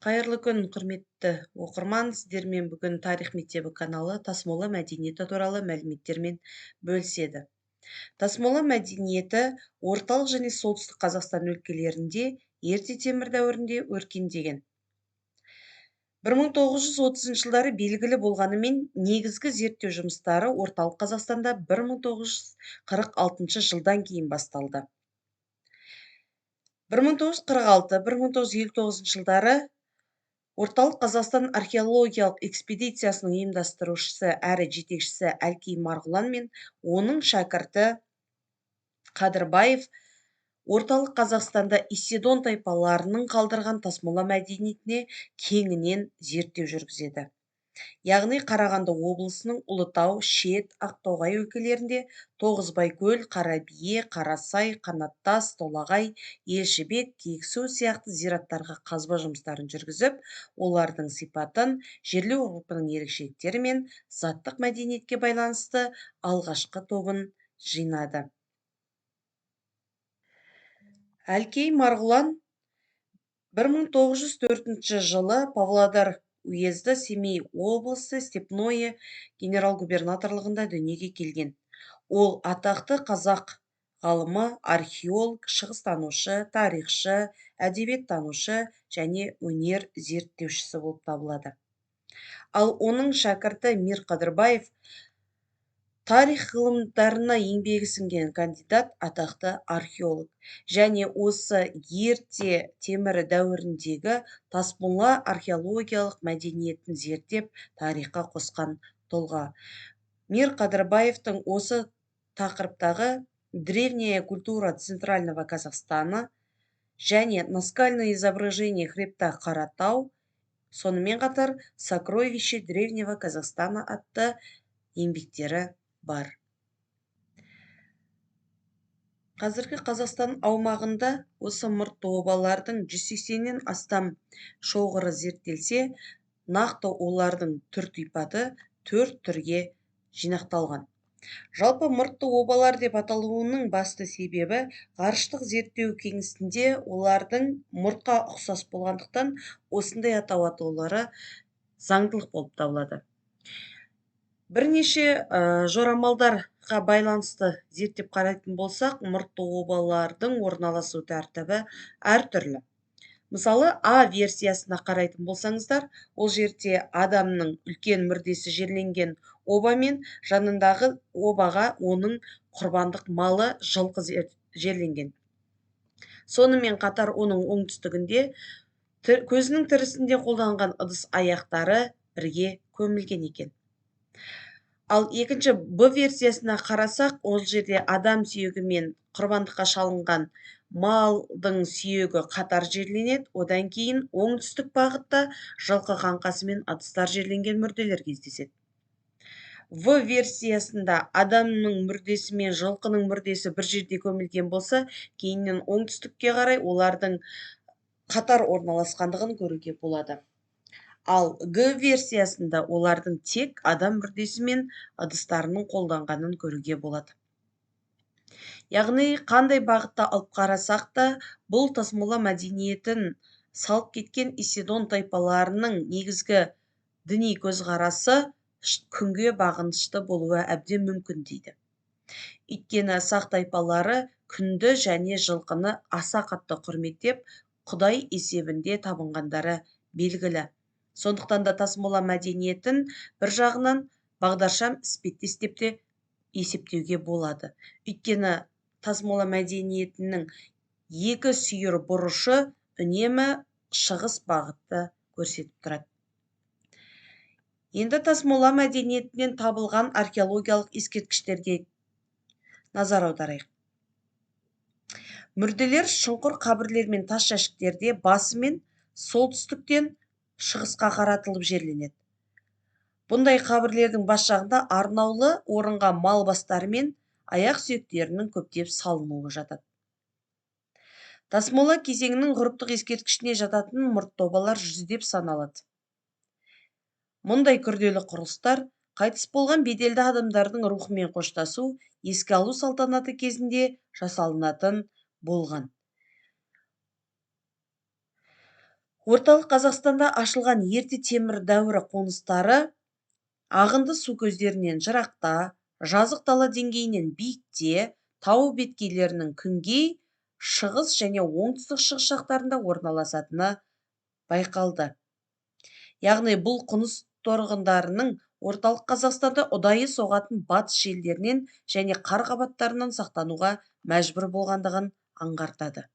Қайырлы күн, құрметті оқырман! Сіздермен бүгін Тарих мектебі каналы Тасмола мәдениеті туралы мәліметтермен бөліседі. Тасмола мәдениеті Орталық және Солтүстік Қазақстан өлкелерінде ерте темір дәуірінде өркендеген. 1930 жылдары белгілі болғанымен, негізгі зерттеу жұмыстары Орталық Қазақстанда 1946 жылдан кейін басталды. 1946-1959 жылдары Орталық Қазақстан археологиялық экспедициясының ұйымдастырушысы әрі жетекшісі Әлкей Марғұлан мен оның шәкірті Қадырбаев Орталық Қазақстанда Исседон тайпаларының қалдырған Тасмола мәдениетіне кеңінен зерттеу жүргізеді. Яғни Қарағанды облысының Ұлытау, Шет, Ақтоғай өлкелерінде Тоғызбайкөл, Қарабие, Қарасай, Қанаттас, Толағай, Елшібек, Киіксу сияқты зираттарға қазба жұмыстарын жүргізіп, олардың сипатын, жерлеу ғұрпының ерекшеліктері мен заттық мәдениетке байланысты алғашқы тобын жинады. Әлкей Марғұлан 1904 жылы Павлодар уезді Семей облысы Степное генерал-губернаторлығында дүниеге келген. Ол атақты қазақ ғалымы, археолог, шығыстанушы, тарихшы, әдебиеттанушы және өнер зерттеушісі болып табылады. Ал оның шәкірті Мир Қадырбаев тарих ғылымдарына еңбегі сіңген кандидат, атақты археолог және осы ерте темір дәуіріндегі Тасмола археологиялық мәдениетін зерттеп тарихқа қосқан тұлға. Мир Қадырбаевтың осы тақырыптағы «Древняя культура Центрального Казахстана» және «Наскальное изображение хребта Қаратау», сонымен қатар «Сокровище древнего Казахстана» атты еңбектері бар. Қазіргі Қазақстан аумағында осы мұртты обалардың 180-нен астам шоғыры зерттелсе, нақты олардың түр-типаты 4 түрге жинақталған. Жалпы мұртты обалар деп аталуының басты себебі ғарыштық зерттеу кеңістігінде олардың мұртқа ұқсас болғандықтан осындай атау атаулары заңдылық болып табылады. Бірнеше жорамалдарға байланысты зерттеп қарайтын болсақ, мұртты обалардың орналасу тәртібі әртүрлі. Мысалы, А версиясына қарайтын болсаңыздар, ол жерде адамның үлкен мүрдесі жерленген оба мен жанындағы обаға оның құрбандық малы жылқы жерленген. Сонымен қатар оның оңтүстігінде көзінің тірісінде қолданған ыдыс аяқтары бірге көмілген екен. Ал екінші Б версиясына қарасақ, ол жерде адам сүйегі мен құрбандыққа шалынған малдың сүйегі қатар жерленеді. Одан кейін оңтүстік бағытта жылқы қаңқасы мен ыдыстар жерленген мүрделер кездеседі. В версиясында адамның мүрдесі мен жылқының мүрдесі бір жерде көмілген болса, кейіннен оңтүстікке қарай олардың қатар орналасқандығын көруге болады. Ал Г версиясында олардың тек адам мүрдесі мен ыдыстарының қолданғанын көруге болады. Яғни қандай бағытта алып қарасақ та, бұл Тасмола мәдениетін салып кеткен Исседон тайпаларының негізгі діни көзқарасы күнге бағынышты болуы әбден мүмкін дейді. Өйткені сақ тайпалары күнді және жылқыны аса қатты құрметтеп, құдай есебінде табынғандары белгілі. Сондықтан да Тасмола мәдениетін бір жағынан бағдаршам іспеттес деп те есептеуге болады. Өйткені Тасмола мәдениетінің екі сүйір бұрышы үнемі шығыс бағытты көрсетіп тұрады. Енді Тасмола мәдениетінен табылған археологиялық ескерткіштерге назар аударайық. Мүрделер шұңқыр қабірлер мен тас жәшіктерде басымен солтүстіктен шығысқа қаратылып жерленеді. Бұндай қабірлердің бас жағында арнаулы орынға мал бастары мен аяқ сүйектерінің көптеп салынуы жатады. Тасмола кезеңінің ғұрыптық ескерткішіне жататын мұртты обалар жүздеп саналады. Мұндай күрделі құрылыстар қайтыс болған беделді адамдардың рухымен қоштасу, еске алу салтанаты кезінде жасалынатын болған. Орталық Қазақстанда ашылған ерте темір дәуірі қоныстары ағынды су көздерінен жырақта, жазық дала деңгейінен биікте, тау беткейлерінің күнгей, шығыс және оңтүстік шығыс жақтарында орналасатыны байқалды. Яғни бұл қоныс тұрғындарының Орталық Қазақстанда ұдайы соғатын батыс желдерінен және қар қабаттарынан сақтануға мәжбүр болғандығын аңғартады.